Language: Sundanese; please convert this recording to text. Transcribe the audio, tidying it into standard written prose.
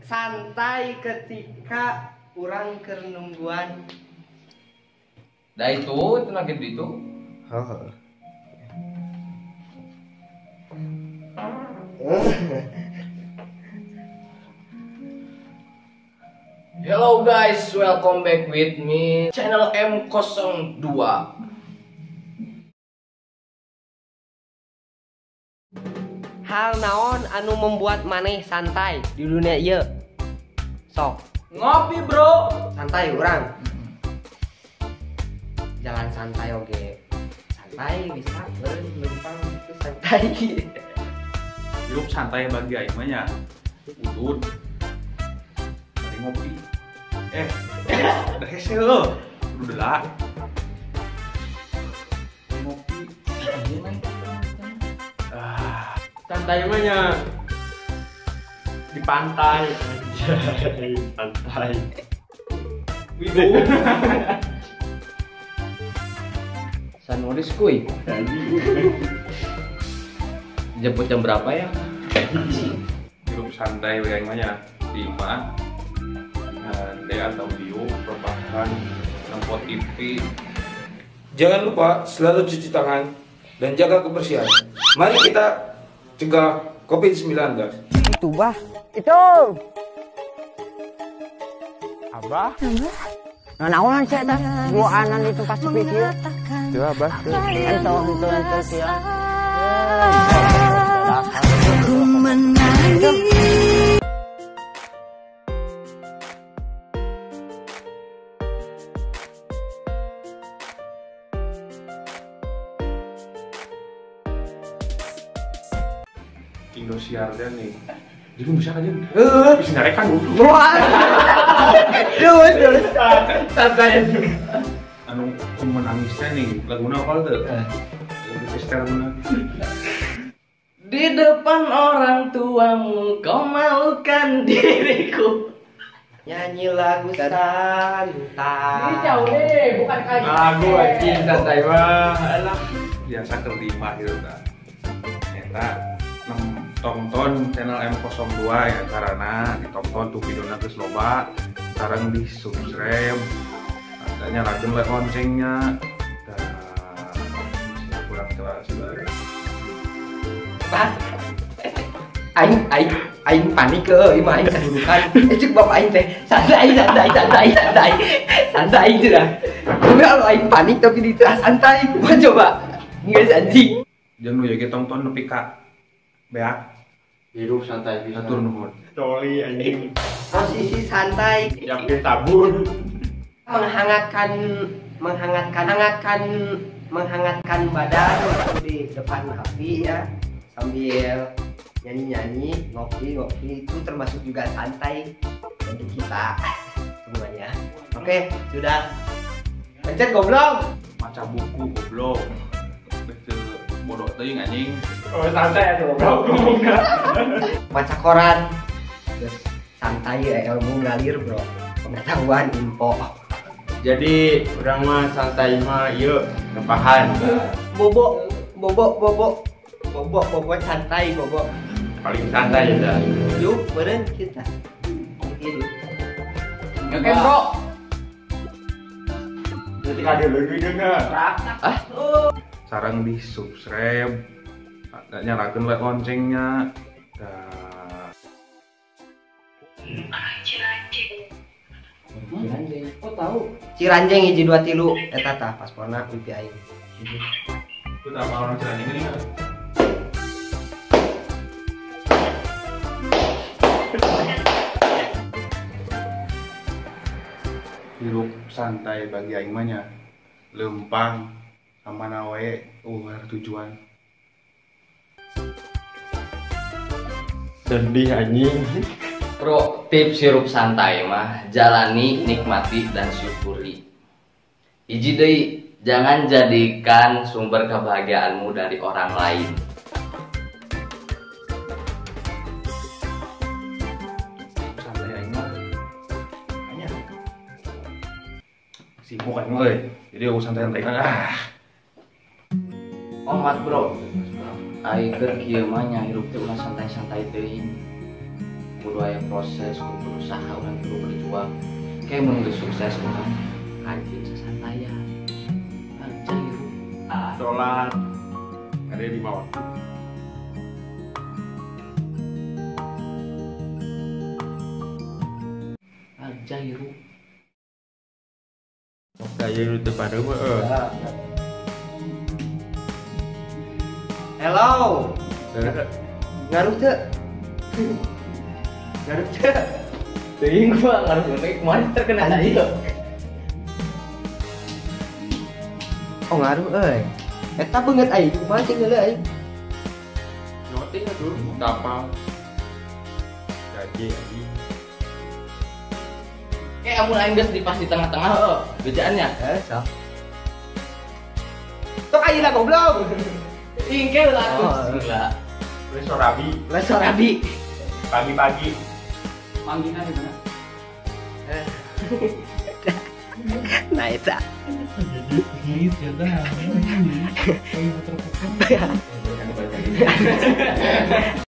Santai ketika urang keur nungguan. Dah itu lagi itu. Oh. Hello guys, welcome back with me channel M02. Hal naon anu membuat maneh santai di dunia ieu? Sok. Ngopi, bro. Santai urang. Jalan santai oge. Santai bisa bernumpang itu santai. Hidup santai bagi aing mah nya. Udud. Bari ngopi. Udah hese heuh. Udah lah. Ngopi. Santai mah nya di pantai. Santai. Wibu. Sanulis kuy. Jemput jam berapa ya? Hidup santai bagi aing mah nya di imah. Nande atau diuk rebahan nempot TV. Jangan lupa selalu cuci tangan dan jaga kebersihan. Mari kita cegah COVID-19. Itu bah, itu. Abah. Nah, naonan sih eta? Duaanan itu pas sepi kieu. Itu abah. Ento sia. Ku menangis. Indosiar dan nih. Jadi bisa aja. Bisa narekan dulu. Wah. Terus santai. Anu menangisnya nih, laguna apa tuh? Lagu Esther menangis. Di depan orang tuamu kau malukan diriku. Nyanyi lagu santai. Ini jauh nih, bukan kayak lagu anjing santai mah. Alah. Biasa kelima gitu ta. Eta tonton channel M02 ya, karena ditonton tuh videonya geus loba, sekarang di subscribe, adanya nyalakan le loncengnya, dan masih kurang jelas. Aing aing aing panik ke, imah aing kedudukan. Cek bapak aing teh santai santai santai santai santai sudah. Tapi kalau aing panik tapi di santai, gua coba nggak anjing. Jangan lu ya tonton nepi ka beak. Hidup santai bisa. Atur nuhun. Coli anjing. Posisi santai. Yang tabur. Menghangatkan menghangatkan hangatkan menghangatkan badan di depan api ya, sambil nyanyi-nyanyi, ngopi-ngopi, itu termasuk juga santai bagi kita semuanya. Oke, sudah. Pencet goblok. Maca buku goblok. Bodoh teuing anjing. Oh santai atuh goblok ngomongna. Maca koran. Terus santai ya, ilmu ngalir, bro. Pengetahuan info. Jadi urang mah santai mah ieu rebahan. Bobo bobo bobo bobo bobo santai bobo. Paling santai ya. Yuk, beren kita. Mungkin. Oke, bro. Jadi ada lagi dengar. Ah. Sarang di subscribe, nyalakan le loncengnya, dan Ciranjeng. Oh tahu. Ciranjeng hiji 2 3 eta tah pasporna wifi aing. Itu apa orang Ciranjeng ini kan? Hirup santai bagi aing mah nya. Leumpang kamana wae ulah tujuan. Sedih anjing. Bro, tips hirup santai mah jalani, nikmati dan syukuri. Hiji deui, jangan jadikan sumber kebahagiaanmu dari orang lain. Santai aing mah. Hanya sibuk aing mah euy. Jadi aku santai-santai ah. Omat bro, aing keur kieu mah nya hirup teh ulah santai-santai teuing. Kudu aya proses, kudu berusaha, urang kudu berjuang. Kayak mun geus sukses urang anjing sasantaian. Anjing hirup. Ah, Sholat ada 5 waktu. Anjing hirup. Saya nu teu pareum heuh. Hello. Ngaruh teu? Ngaruh teu? Teuing gua ngaruh geuning kemarin terkena tadi. Oh ngaruh euy. Eta beungeut aing kumaha cing heula aing. Nyoting atuh tapal. Gaji anjing. Kayak amun aing geus di pas di tengah-tengah heuh, bejaannya. Eh, sok. Sok ayeuna goblok. Ingke lah atuh. Oh. Gila. Les sorabi Les sorabi. pagi-pagi. Manggina di mana? Nah eta. Gitu ya.